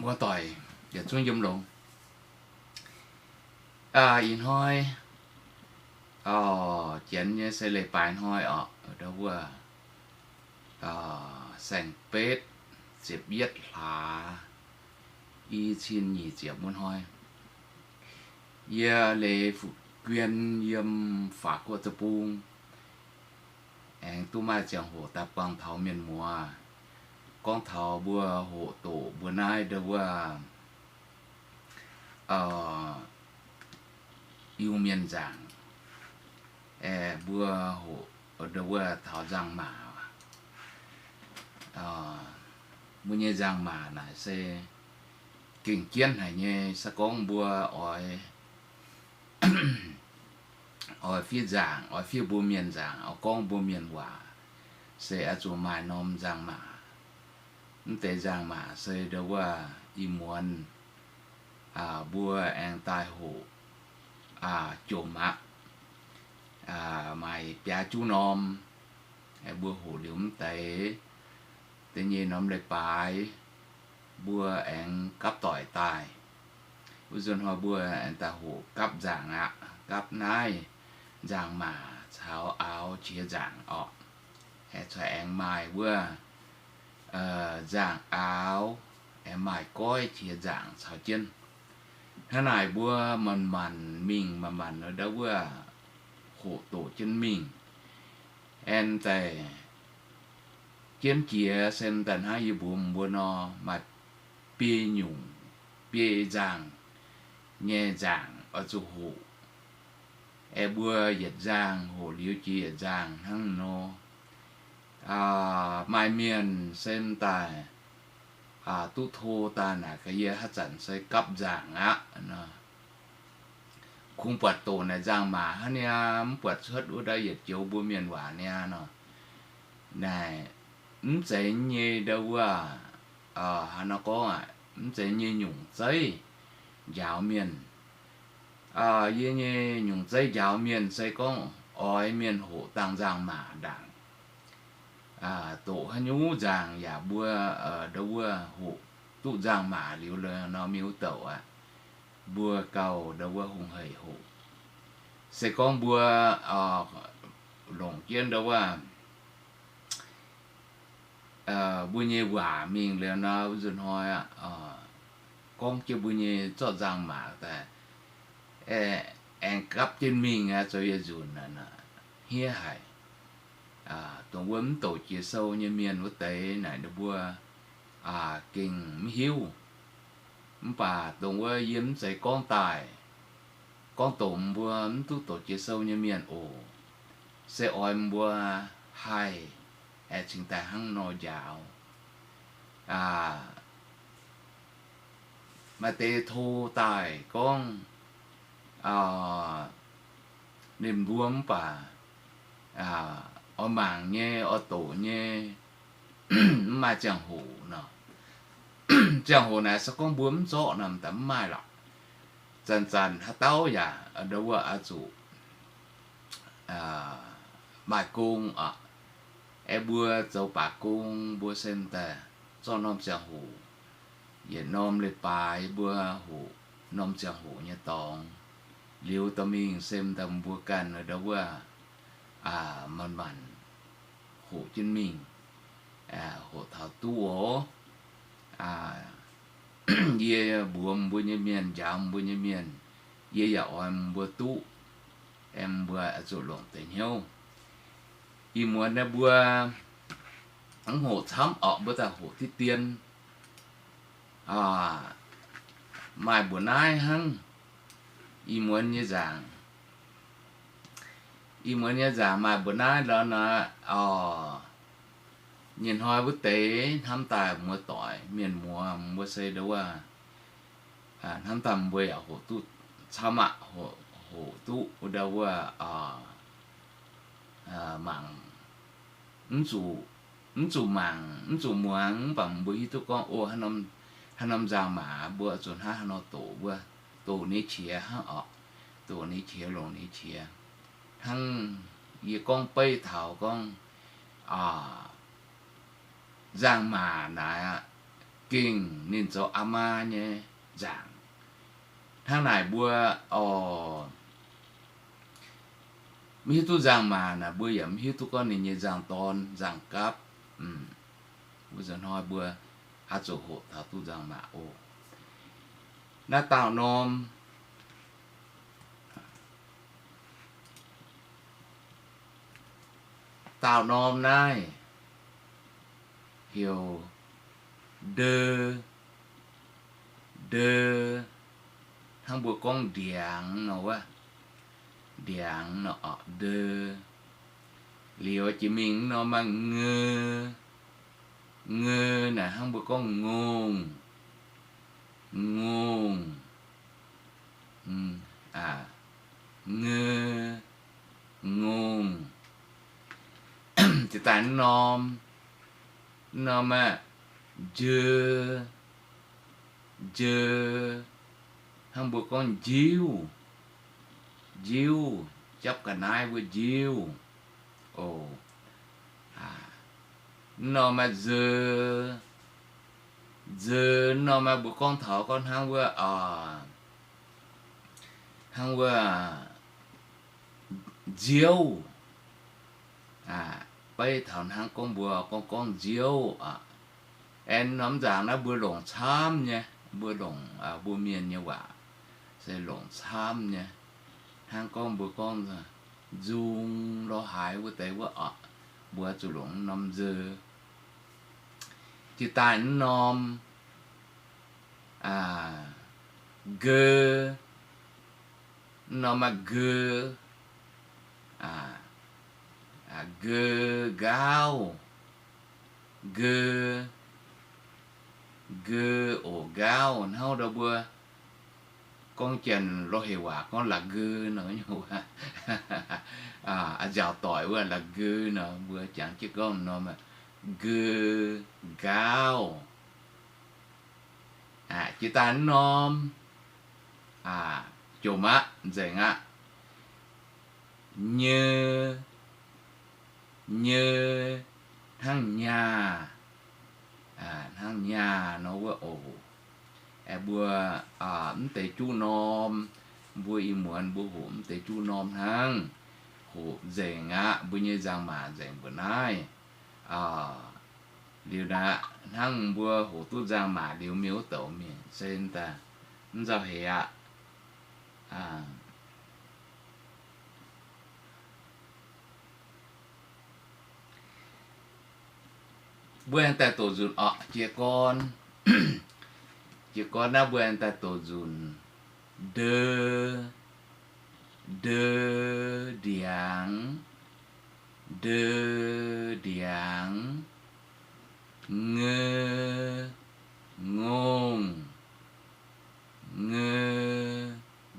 Muoz-doic yietc zungv yiem longx. Ih hnoi janx nyei se leiz-baaix hnoi oc, ndau wuov saeng-betv ziepc yietv hlaax, i cin nyic ziepc muoz hnoi. Yie Leiz Fuqv Guien yiem Faac Guoqv Deic-Bung. Aengx duqv maaih ziangh hoc daaih buangh taux mienh muoz, gorngv taux mbuo hoqc doqc mbuo naaiv ndau wuov Iu-Mienh nzaangc, mbuo hoqc ndau wuov taux nzangc-maac. Mbuo nyei nzangc-maac naaic se gengh jienv haic nyei. Se gorngv mbuo oix, oix fiev nzaangc, oix fiev mbuo mienh nzaangc, oix gorngv mbuo mienh waac, se oix zuqc maaih norm nzangc-maac. Mv deix nzangc-maac se ndau wuov ih muonz mbuo aengx daaih hoqc jomc aqv. Maaih biaa juqv norm, mbuo hoqc liuz mv deix, da'nyeic norm leiz-baaix mbuo aengx gapv doic daaih. Wuov nzunc hnoi mbuo aengx daaih hoqc gapv nzaangc aqv. Gapv naaiv nzangc-maac caux aaux qiex nzaangc orqc. Aengx corc aengx maaih wuov nzangc aaux, aengx maaih goiv qiex nzaangc caux jienv. Hnangv naaic mbuo manc-manc mingh manc-manc ndau wuov hoqc doqc jienv mingh. Aengx daaih jienv jiex se daaih hnangv yie mbuox mbuo nor, maaih biei nyungc, biei nzangc nyei nzaangc oix zuqc hoqc. Aengx mbuo yietc nzangc hoqc liuz jiex yietc nzangc hnangv nor. Maaih mienh se daaih duqv to daaih naaic gaax yie, haaix zanc se gapv nzaangc aqv nor. Kungx buatc doqc naaic nzangc-maac hnangv niaa, mv buatc cuotv wuov ndau yietc joux mbuo mienh waac niaa nor. Naaic mv zeiz nyei ndau wuov, haaix nor gorngv aqv, mv zeiz nyei nyungc zeiv njaaux mienh. Yie nyei nyungc zeiv njaaux mienh se gorngv oix mienh hoqc dangh nzangc-maac ndaangc. Doqc haaix nyungc nzangc yaac mbuo ndau wuov hoqc duqv nzangc-maac liuz nor, mingh wuov douc aqv, mbuo gauh ndau wuov hungh heic hoqc. Se gorngv mbuo longc jienv ndau wuov mbuo nyei waac mingh liuz nor, wuov nzunc hnoi aqv, gorngv jienv mbuo nyei zorqv nzangc-maac daaih, aengx gapv jienv mingh aqv, zoux yietc nzunc hniev haic. Dongh wuov mv douc jiex sou nyei mienh wuov deix naaic ninh mbuo gengh mv hiuv. Mv baac dongh wuov yie mv zeiz gorngv daaih, gorngv doqc mbuo mv duqv douc jiex sou nyei mienh oc. Se oix mbuo haih aengx cingx daaih hnangv nor njaaux. Maaih deix to daaih gorngv ninh mbuo mv baac oix mangc nyei, oix doqc nyei, mv maaih ziangh hoc nor. Ziangh hoc naaic se gorngv mbuo mv zorqv nor, daaih mv maaih lorqc. Zanc-zanc haaix dauh yaac ndau wuov oix zuqc maaih gong oc. Aengx mbuo zoux baac gong mbuo se daaih zorqv norm ziangh hoc, yietc norm leiz-baaix mbuo hoqc norm ziangh hoc nyei dorngx. Liuz dorh mingh se daaih mbuo ganh ndau wuov manc-manc hoqc jienv mingh, hoqc taux duqv oc. Yie mbuox mbuo nyei mienh, njaaux mbuo nyei mienh, yie yaac oix mbuo duqv, aengx mbuo oix zuqc longc deix hnyouv. Ih muonz naaiv mbuo mv hoqc camv orqc, mbuo daaih hoqc diqv dien. Maaih mbuoqc naaiv hnangv. Ih muonz nyei nzaangc, ih muonz nyei nzaangc maaih mbuoqc naaiv lorqc nor. Nyei hnoi wuov deix hnamv daaih muoz-doic mienh muoz, mbuo se ndau wuov hnamv daaih mbuo yaac hoqc duqv camv aqv, hoqc duqv ndau wuov mangc, mv zuqc mangc, mv zuqc muangx, mv baac mbuo hiuv duqv gorngv, o, haaix norm nzangc-maac mbuo zuqc hnangv haaix nor doqc wuov, doqc ninh qiex hnangv orqc, doqc ninh qiex, longc ninh qiex. Hnangv yie gorngv beiv taux gorngv nzangc-maac naaic aqv, gengh ninh zoux aa maa nyei nzaangc. Hnangv naaic mbuo, o, mv hiuv duqv nzangc-maac naaic, mbuo yaac mv hiuv duqv gorngv ninh nyei nzangc-dorn nzangc-gapv. Wuov zanc hnoi mbuo oix zuqc hoqc taux duqv nzangc-maac oc. Naaiv dauh norm, dauh norm naaiv heuc ndeu, ndeu, hnangv mbuo gorngv ndiangx nor wuov, ndiangx nor, ndeu. Liuz jiex mingh norm maaih ngeu, ngeu naaic hnangv mbuo gorngv ngongh, ngongh, ngeu, ngongh. Jiex daaih norm, norm aeqv, njeu, njeu, hnangv mbuo gorngv njiuv, njiuv, japv ga'naaiv wuov njiuv. O, norm aeqv, nzeu, nzeu, norm aeqv, mbuo gorngv taux gorngv hnangv wuov, hnangv wuov nziouv. Beiv taux hnangv gorngv mbuo gorngv gorngv nziouv aqv. Aengx norm nzaangc naaiv mbuo longc camv nyei, mbuo longc, mbuo mienh nyei waac se longc camv nyei. Hnangv gorngv mbuo gorngv nzung lorz haaix wuov deix wuov oc, mbuo zuqc longc norm nzeu. Jiex daaih norm, geu, norm maaih geu, geu, nqaauv, geu, geu, oc, nqaauv. Hnangv ndau mbuo gorngv janx lorz hec waac gorngv la'geu nor, a'nziaauc doic wuov la'geu nor, mbuo jangx jienv gorngv norm geu, nqaauv. Jiex daaih norm, jomc aqv, nzengc aqv. Nyeu, nyeu, hnangv nyaah, hnangv nyaah nor wuov oc. Aengx mbuo mv deix juqv norm, mbuo ih muonz mbuo hoqc mv deix juqv norm hnangv. Hoqc nzengc aqv, mbuo nyei nzangc-maac nzengc mbuoqc naaiv. Liuz naaiv hnangv mbuo hoqc duqv nzangc-maac liuz mingh wuov douc mienh se daaih mv nzauh heix aqv. Mbuo aengx daaih doqc nzunc orqc, jiez gorn. Jiez gorn naaiv mbuo aengx daaih doqc nzunc. Ndeu, ndeu, ndiangx, ndeu, ndiangx. Ngeu, ngongh, ngeu,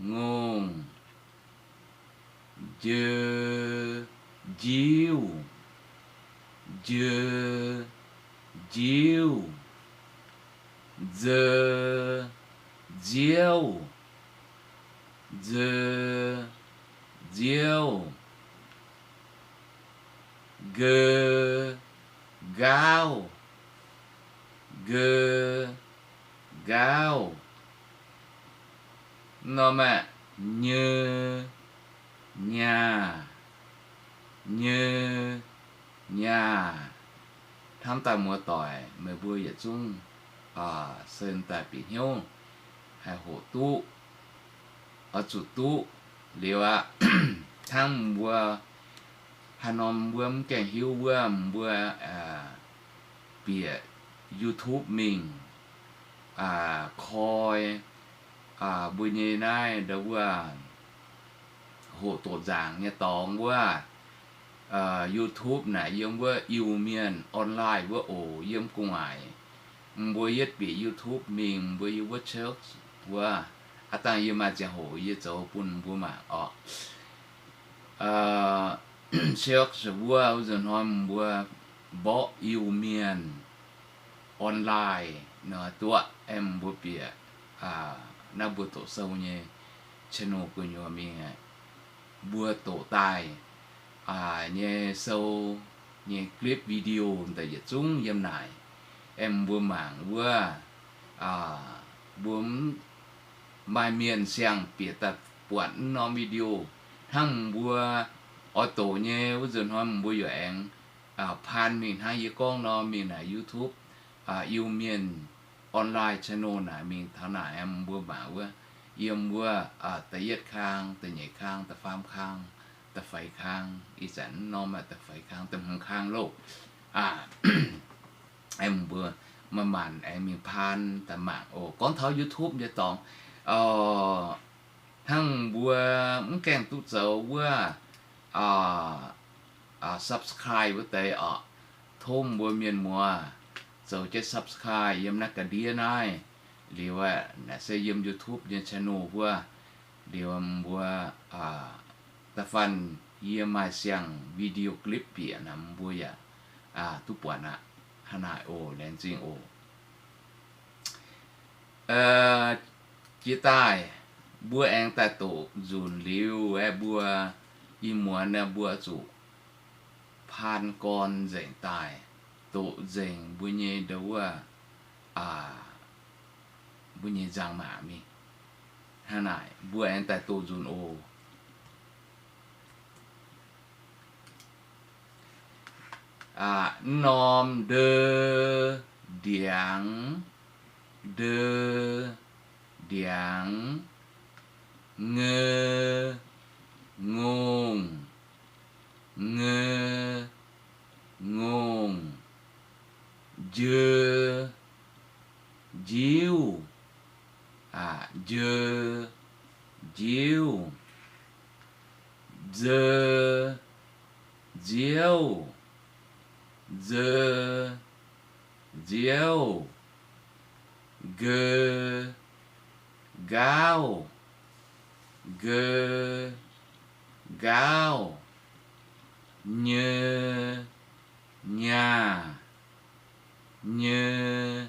ngongh. Njeu, njiuv, njeu, njiuv. Nzeu, nziouv, nzeu, nziouv. Nqeu, nqaauv, nqeu, nqaauv. Norm aeqv, nyeu, nyaah, nyeu, nyaah. Hnamv daaih muoz-doic meih mbuo yietc zungv se daaih bieqc hnyouv haih hoqc duqv, oix zuqc duqv liuz aqv. Hnangv mbuo haaix norm mbuo mv gaengh hiuv wuov, mbuo bieqc YouTube mingh koi mbuo nyei naaiv ndau wuov hoqc doqc nzaangc nyei dorngx wuov, YouTube naaic yiem wuov Iu-Mienh online wuov oc, yiem gu'nguaaic. Mbuo yietv bieqc YouTube mingh, mbuo yiem wuov search wuov, aav dangh yie maaih ziangh hoc yie zoux bun mbuo mangc orqc. Search wuov, wuov nzunc hnoi mbuo mborqv Iu-Mienh online nor duqv, aeqv, mbuo bieqc naaiv mbuo doqc sou nyei channel gu'nyuoz mingh, mbuo doqc daaih nyei sou nyei clip video daaih yietc zungv yiem naaic. Aengx mbuo mangc wuov, mbuo maaih mienh siang-bieqc daaih buatc wuov norm video, hnangv mbuo oix doqc nyei wuov nzunc hnoi mbuo yaac aengx paan mingh hnangv yie gorngv nor mingh naaic YouTube Iu-Mienh online channel naaic mingh taux naaic mbuo mangc wuov, yiem wuov da'yietv kaang, da'nyeic kaang, da'faam kaang, da'feix kaang, ih zanc norm da'feix kaang, da'hmz kaang loh. Aengx mbuo maaih maanc aengx mingh paan daaih mangc oc. Gorngv taux YouTube nyei dorngx, hnangv mbuo mv gaengh duqv zoux wuov subscribe wuov deix oc, tov mbuo mienh muoz zoux jienv subscribe yiem naaiv ga'ndiev naaiv. Liuz aeqv, naaic se yiem YouTube nyei channel wuov. Liuz mbuo da'faanh yie maaih siang video clip bieqc naaic mbuo yaac duqv buatc aqv. Hnangv naaic oc, laengz zingh oc. Jiex daaih mbuo aengx daaih doqc nzunc liuz aeqv, mbuo ih muonz naaiv mbuo zuqc paan gorn nzengc daaih, doqc nzengc mbuo nyei ndo wuov, mbuo nyei nzangc-maac mingh. Hnangv naaic mbuo aengx daaih doqc nzunc oc. Aa, norm ndeu, ndiangx, ndeu, ndiangx, ngeu, ngongh, ngeu, ngongh, njeu, njiuv, aa, njeu, njiuv, nzeu, nziouv, nzeu, nziouv, ngeu, nqaauv, ngeu, nqaauv, nyeu, nyaah, nyeu,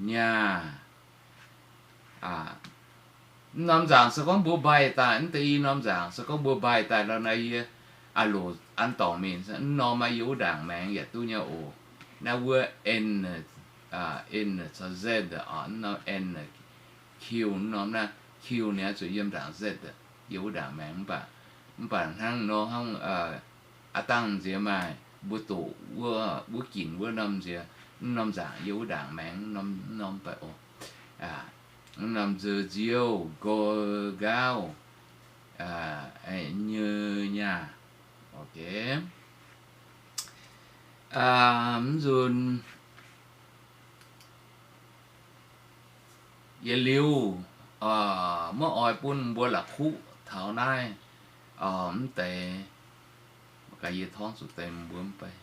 nyaah. Mv norm nzaangc se gorngv mbuo mbaih daaih, mv deix i norm nzaangc se gorngv mbuo mbaih daaih lorh naaiv yie, aa, loc an dorngc mingh, mv norm aqv, yie wuov ndaangc maengx yaac duqv nyei oc. Naaiv wuov N, N caux Z oc, mv norm N, Q, mv norm naaiv Q ninh zuqc yiem ndaangc Z, yie wuov ndaangc maengx mv baac, mv baac hnangv nor hnangv, aa, dangh nziex maaih mbuo doqc wuov, wuov ginc wuov norm nziex, mv norm nzaangc yie wuov ndaangc maengx mv norm, mv norm baac oc. Mv norm nzeu, nziouv, nqo, nqaauv, nyeu, nyaah. Ok. Mv nzunc yietc liuz, maiv oix bun mbuo la'kuqv taux naaiv, mv deix, gaax yie torngv zuqc deix mbuo mv bei,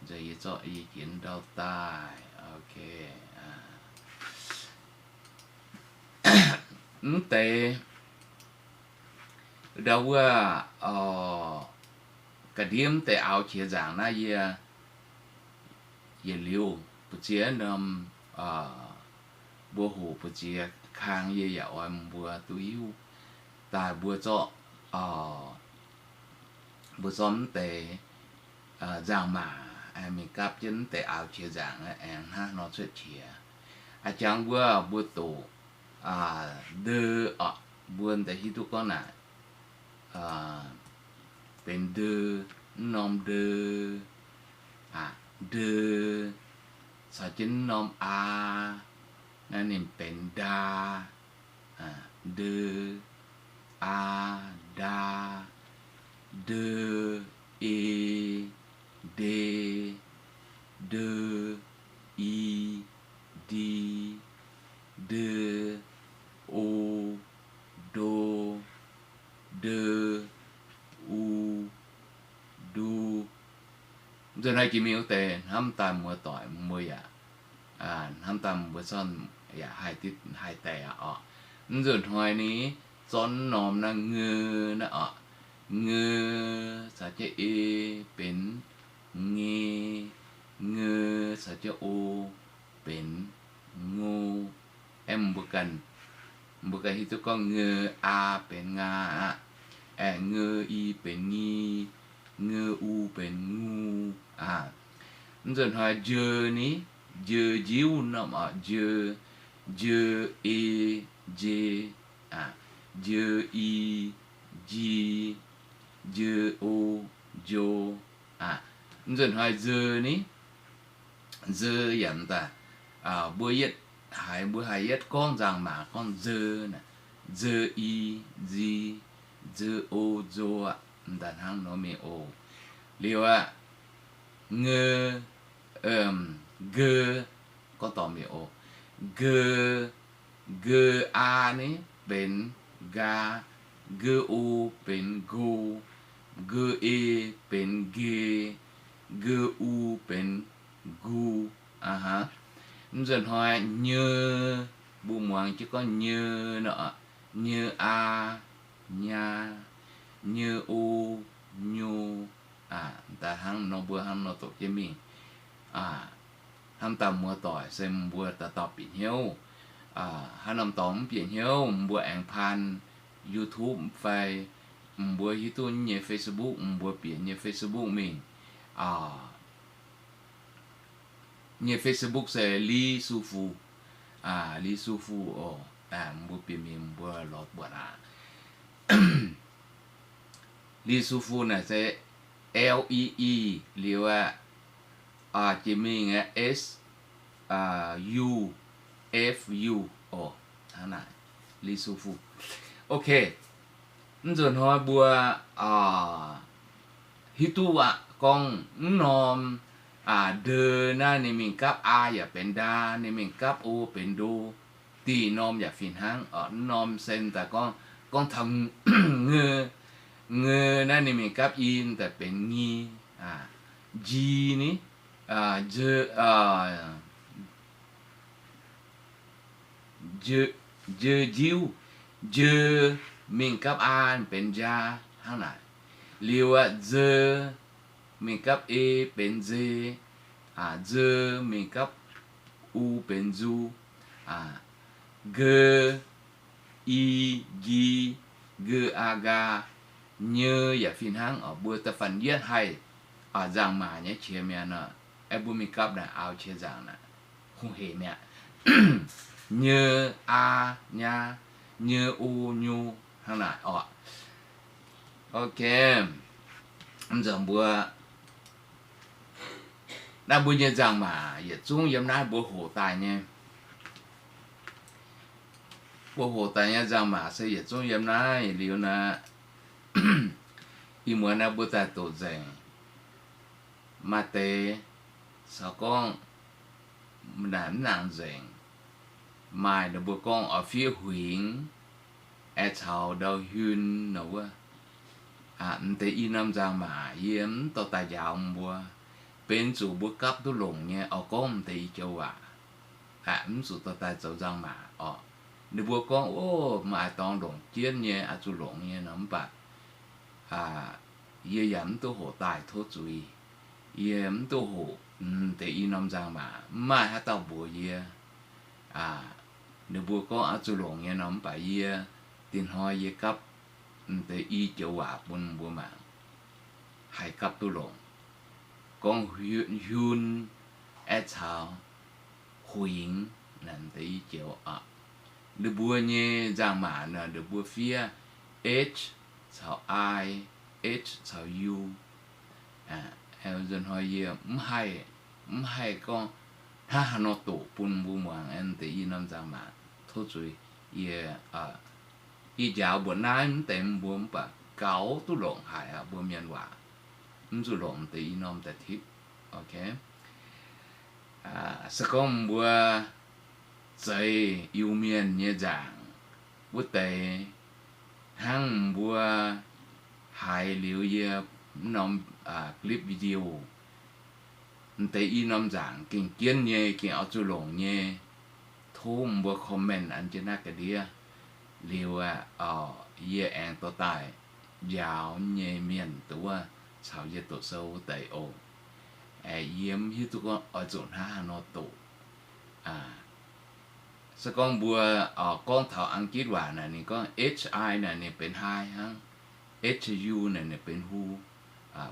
nzunc yie zorqv yie jiex ndau daaih. Ok. Mv deix ndau wuov, ga'ndiev mv deix aaux qiex nzaangc naaiv yie, yietc liuz mbu'ziex norm, mbuo hoqc mbu'ziex kang yie yaac oix mbuo duqv hiuv daaih mbuo zorqv, mbuo zorqv mv deix nzaangc-maac mingh gapv jienv mv deix aaux qiex nzaangc aengx hnangv nor cuotv qiex. A'jangx mbuo, mbuo doqc ndeu oc, mbuo deix hiuv duqv gorngv naaic benx ndeu, mv norm ndeu, ndeu, caux jienv mv norm aa, naaiv ninh benx ndaa, ndeu, aa, ndaa, ndeu, e, nde, ndeu, i, ndi, ndeu, o, ndo, ndeu, u, ndu. Nzunc naaiv jiex mingh wuov deix hnamv daaih muoz-doic mbuo yaac, hnamv daaih mbuo zorqv yaac haih deix aqv oc. Mv nzunc hnoi ni, zorqv mv norm naaiv ngeu naaiv oc, ngeu caux jienv e benx nge, ngeu caux jienv o benx ngo. Aeqv, mbuo ganh hiuv duqv gorngv ngeu aa benx nga aqv, aeqv, ngeu i benx ngi, ngeu u benx ngu aqv. Mv nzunc hnoi njeu ni, Njieu, njiuv norm, njieu, njieu, e, nje, njieu, i, nji, njieu, o, njo. Mv nzunc hnoi nzeu ni, nzeu yaac mv daaih, mbuo yietv haiz mbuo haih yietv gorngv nzangc-maac gorngv nzeu naaic, nzeu, i, nzi, nzeu, o, nzo aqv. Mv daaih hnangv nor mingh oc. Liuz aqv, ngeu, geu, gorngv dorngc mingh oc. Geu, geu, aa ni benx ngaa, geu, o benx ngu, geu, e benx nge, geu, u benx ngu. Aa hnangv. Mv nzunc hnoi nyeu, mbuo muangx jienv gorngv nyeu nor, nyeu, aa, nyaa, nyeu, o, nyo. Daaih hnangv nor mbuo hnangv nor doqc jienv mingh. Hnamv daaih muoz-doic se mbuo dauh dauh bieqc hnyouv. Haaix norm dorngx mv bieqc hnyouv, mbuo aengx paan YouTube fai mbuo hiuv duqv nyei Facebook, mbuo bieqc nyei Facebook mingh. Nyei Facebook se Li Su Fu. Li Su Fu oc. Mbuo bieqc mingh mbuo lorz buatc aqv. Li Su Fu naaic se L E E liuz aqv, jiex mingh aqv, S, U, F, U oc. Hnangv naaic, Li Su Fu. Ok. Mv nzunc hnoi mbuo hiuv duqv aqv gorngv mv norm ndeu naaiv ninh mingh gapv aa yaac benx ndaa, ninh mingh gapv o benx ndo. Dih norm yaac fih hnangv. Mv norm se daaih gorngv, gorngv taux ngeu, ngeu naaiv ninh mingh gapv i daaih benx ngi, nji ni, njieu, njiuv, njieu mingh gapv aa benx njaa hnangv naaic. Liuz aqv, nzeu mingh gapv e benx nze, nzeu mingh gapv u benx nzu, geu, i, nji, geu, aa, ngaa, nyeu yaac fih hnangv. Mbuo da'faanh yietv haih nzangc-maac nyei qiex mi'aqv nor, aeqv, mbuo mingh gapv naaic auv qiex nzaangc naaic, hungh hec mi'aqv. Nyeu, aa, nyaa, nyeu, o, nyu, hnangv naaic oc. Ok. Mv nzunc mbuo naaiv mbuo nyei nzangc-maac yietc zungv yiem naaiv mbuo hoqc daaih nyei. Mbuo hoqc daaih nyei nzangc-maac se yietc zungv yiem naaiv liuz naaiv. Ih muonz naaiv mbuo daaih doqc nzengc. Maaih deix caux gorngv naaic mv nangc nzengc. Maaih ninh mbuo gorngv oix fiev huingx, aengx caux ndau hun nor wuov. M'deix i norm nzangc-maac yie mv dorh daaih njaaux mbuo. Benx zuqc mbuo gapv duqv longc nyei oix gorngv m'deix i joux waac, mv zuqc dorh daaih zoux nzangc-maac oc. Ninh mbuo gorngv, o, maaih dorngx longc jienv nyei, oix zuqc longc nyei nor, mv baac yie yaac mv duqv hoqc daaih tov zuiz. Yie mv duqv hoqc m'deix i norm nzangc-maac, mv maaih haaix dauh mbuox yie. Ninh mbuo gorngv oix zuqc longc nyei nor, mv baac yie, dinh hnoi yie gapv m'deix i joux waac bun mbuo mangc, haih gapv duqv longc. Gorngv hun, aengx caux huingx, naaiv m'deix i joux oc. Ninh mbuo nyei nzangc-maac nor, ninh mbuo fiev h caux i, h caux u. Nzunc hnoi yie mv haih, mv haih gorngv hnangv haaix nor doqc bun mbuo muangx m'deix i norm nzangc-maac. Tov zuiz, yie, yie njaaux mbuo naaiv mv deix mbuo mv baac gaux duqv longc haic aqv, mbuo mienh waac mv zuqc longc m'deix i norm daaih tipv. Ok. Se gorngv mbuo zeiz Iu-Mienh nyei nzaangc wuov deix, hnangv mbuo haiz liuz yie mv norm clip video, m'deix i norm nzaangc gengh jienv nyei, gengh oix zuqc longc nyei, tov mbuo comment an jienv naaiv ga'ndiev. Liuz aqv, yie aengx dorh daaih njaaux nyei mienh duqv caux yie doqc sou wuov deix oc. Yie mv hiuv duqv gorngv oix zuqc hnangv haaix nor doqc. Se gorngv mbuo gorngv taux Ang-gitv waac naaic, ninh gorngv H I naaic ninh benx hi hnangv, H U naaic ninh benx hu.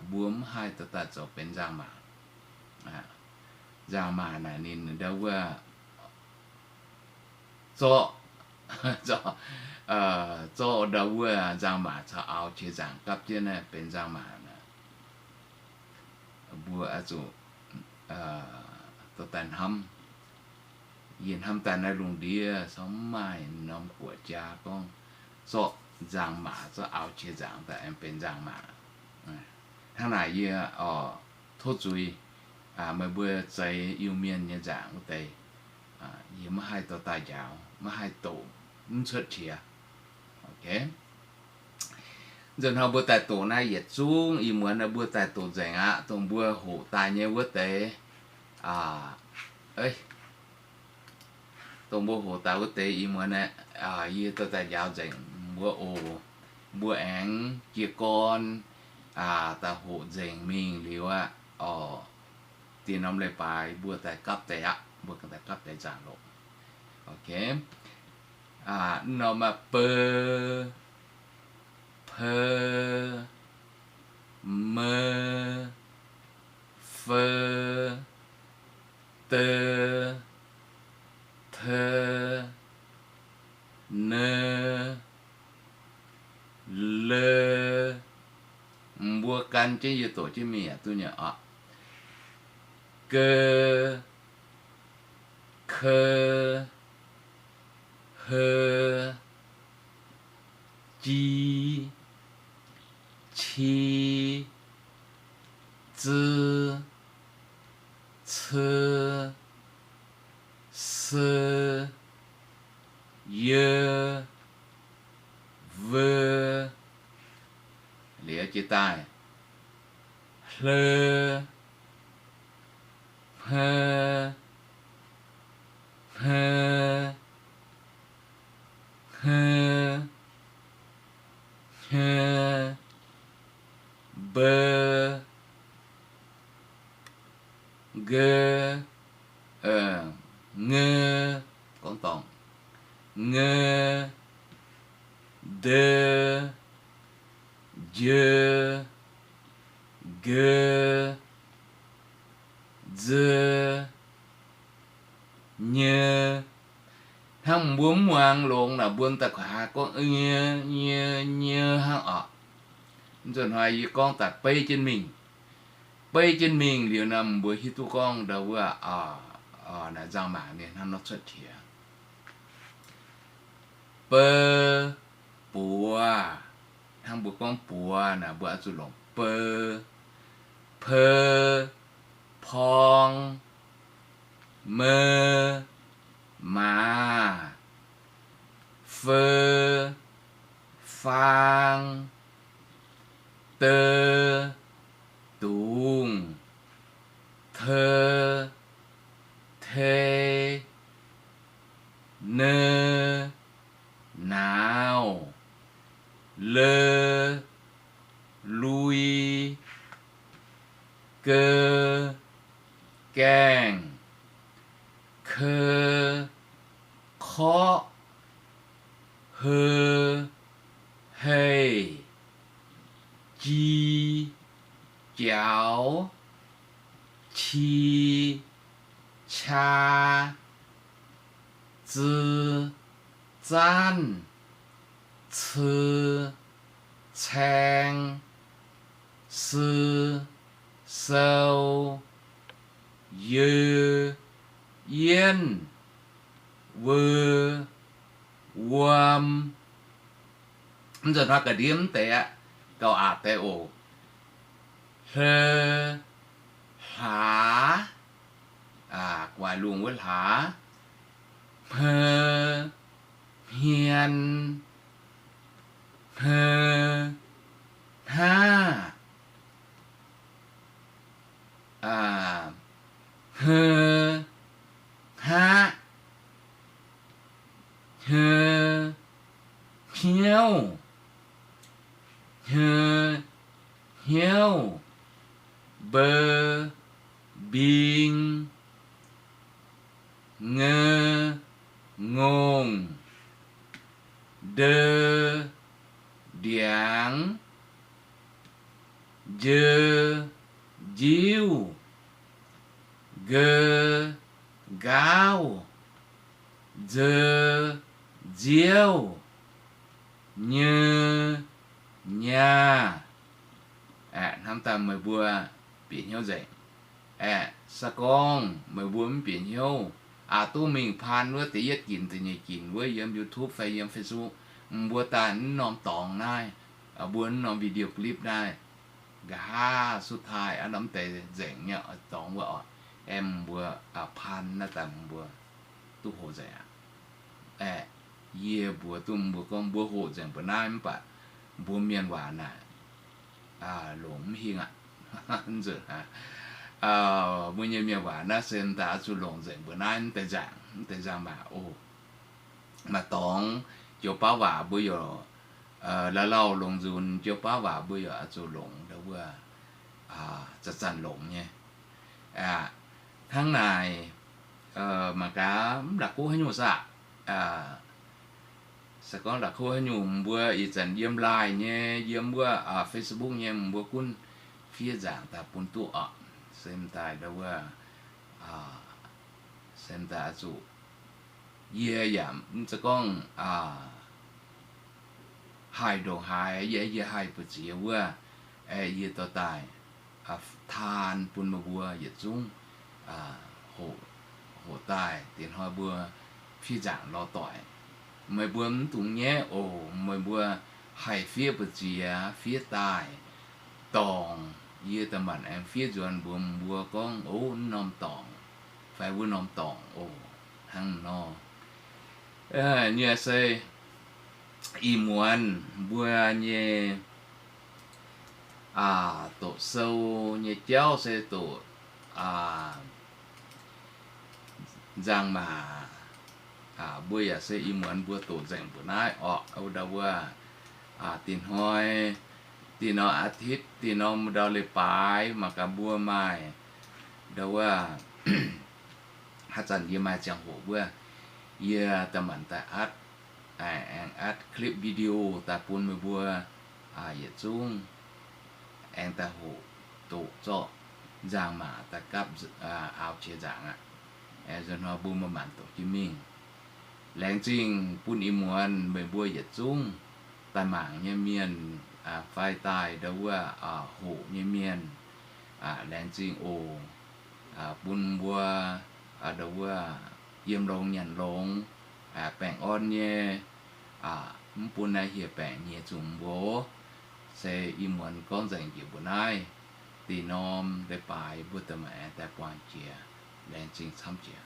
Mbuo mv haih dorh daaih zoux benx nzangc-maac. nzangc-maac naaic ninh ndau wuov zorqv, zorqv ndau wuov nzangc-maac caux aaux qiex nzaangc gapv jienv naaiv benx nzangc-maac naaic. Mbuo oix zuqc dorh daaih hnamv. Yie hnamv daaih naaiv lungh ndiev se mv maaih norm guoqv jaax gorngv zorqv nzangc-maac, zorqv aaux qiex nzaangc daaih aengx benx nzangc-maac. Hnangv naaic yie oix tov zuiz meih mbuo zeix Iu-Mienh nyei nzaangc wuov deix, yie maiv haih dorh daaih njaaux, maiv haih doqc, mv cuotv qiex. Nzunc hnoi mbuo daaih doqc naaiv yietc zungv ih muonz naaiv mbuo daaih doqc nzengc aqv. Dongh mbuo hoqc daaih nyei wuov deix, dongh mbuo hoqc daaih wuov deix ih muonz naaiv, yie dorh daaih njaaux nzengc mbuo oc. Mbuo aengx jiez gorn daaih hoqc nzengc mingh liuz aqv oc. Dinh norm leiz-baaix mbuo daaih gapv deix aqv, mbuo daaih gapv deix nzaangc loc. Norm aqv, b, p, m, f, d, t, n, l. Mbuo gan jienv yie doqc jienv mingh yaac duqv nyei oc. G, k, h, ji, qi, zi, ci, si, yie, vi, liuz jiex daaih, hl, hmh, hmh, hmh, hmh, mb, nge, nge, gorngv dorngc, nge, nde, nje, ge, nze, nyei. Hnangv mbuo mv muangx longx naaic, mbuo daaih kuv haaix gorngv nyei, nyei, nyei hnangv oc. Nzunc hnoi yie gorngv daaih beiv jienv mingh. Beiv jienv mingh liuz nor, mbuo hiuv duqv gorngv ndau wuov, naaic nzangc-maac ninh hnangv nor cuotv qiex. B, buoz. Hnangv mbuo gorngv buoz naaic, mbuo oix zuqc longc b. P, porng. M, maaz. F, faang. D, dungz. T, tei. N, nauz. L, lui. G, gaengh. K, korqv. H, heih. Ji, jaux. Qi, qaa. Zi, zaanv. Ci, caeng. Si, sou. Yie, yienv. Wu, wuom. Mv nzunc hnoi ga'ndiev mv deix aqv, gauh aqc deix oc. Hle, hlaax, guaix lungh wuov hlaax. Hme, hmien. Hme, hnav. Hme, hngaqv. Hme, hnyouv. Hme, hnyouv. Mbe, mbing. Nge, ngongh. Nde, ndiangx. Nje, njiuv. Nge, nqaauv, nzeu, nziouv, nyei, nyaah. Hnamv daaih meih mbuo bieqc hnyouv nzengc. Aeqv, se gorngv meih mbuo mv bieqc hnyouv, aqc duqv mingh paan wuov da'yietv ginc da'nyeic ginc wuov yiem YouTube fai yiem Facebook, mbuo daaih mv norm dorngx naaiv, mbuo mv norm video clip naaiv, nqa'haav สุดท้าย aav norm deix nzengc nyei dorngx wuov oc. Aeqv, mbuo paan naaiv daaih mbuo duqv hoqc nzengc aqv. Aeqv, yie mbuox duqv mbuo gorngv mbuo hoqc nzengc mbuo naaiv mv baac mbuo mienh waac naaic longc mv hingh aqv. Nzunc aqv, mbuo nyei mienh waac naaiv se daaih oix zuqc longc nzengc mbuo naaiv mv deix nzaangc, mv deix nzaangc maac oc. Maaih dorngx joux baav waac mbuo yaac, lauh lauh longc nzunc joux baav waac mbuo yaac oix zuqc longc ndau wuov, zanc-zanc longc nyei. Hnangv naaic, mangc gaax mv la'kuqv haaix nyungc saah. Se gorngv la'kuqv haaix nyungc mbuo ih zanc yiem Line nyei, yiem wuov Facebook nyei mbuo gunv fiev nzaangc daaih bun duqv oc. Se daaih ndau wuov, se daaih oix zuqc, yie yaac mv zeiz gorngv haih ndongc haaix, yie, yie haih mbu'ziex wuov, yie dorh daaih taan bun meih mbuo yietc zungv hoqc, hoqc daaih dingc hnoi mbuo fiev nzaangc lorz doic. Meih mbuo mv dungx nyaiv oc. Meih mbuo haih fiev mbu'ziex fiev daaih dorngc, yie da'maanc aengx fiev nzuonx mbuox mbuo gorngv, ov, norm dorngc fai wuov norm dorngc oc. Hnangv nor, nyei se ih muonz mbuo nyei doqc sou nyei jauv se doqc nzangc-maac. Mbuo yaac se ih muonz mbuo doqc nzengc mbuoqc naaiv orqc. Ndau wuov, dinh hnoi, dinh norm อาทิตย์, dinh norm ndau leiz-baaix mangc gaax mbuo maaih, ndau wuov, haaix zanc yie maaih ziangh hoc wuov, yie da'maanc daaih atv, aengx atv clip video daaih bun meih mbuo yietc zungv aengx daaih hoqc doqc zorqv nzangc-maac daaih gapv aaux jiex nzaangc aqv. Nzunc hnoi mbuo maaih maanc doqc jienv mingh. Laengz zingh bun ih muonz meih mbuo yietc zungv daaih mangc nyei mienh fai daaih ndau wuov hoqc nyei mienh. Laengz zingh oc. Bun mbuo ndau wuov yiem longx nyanc longx, baengh orn nyei, mv bun naaiv hieh baengc nyiex zuqc mbuo. Se ih muonz gorngv nzengc njiec mbuoqc naaiv. Dinh norm leiz-baaix mbuo da'maanc aengx daaih buangh jiex. Laengz zingh camv jiex.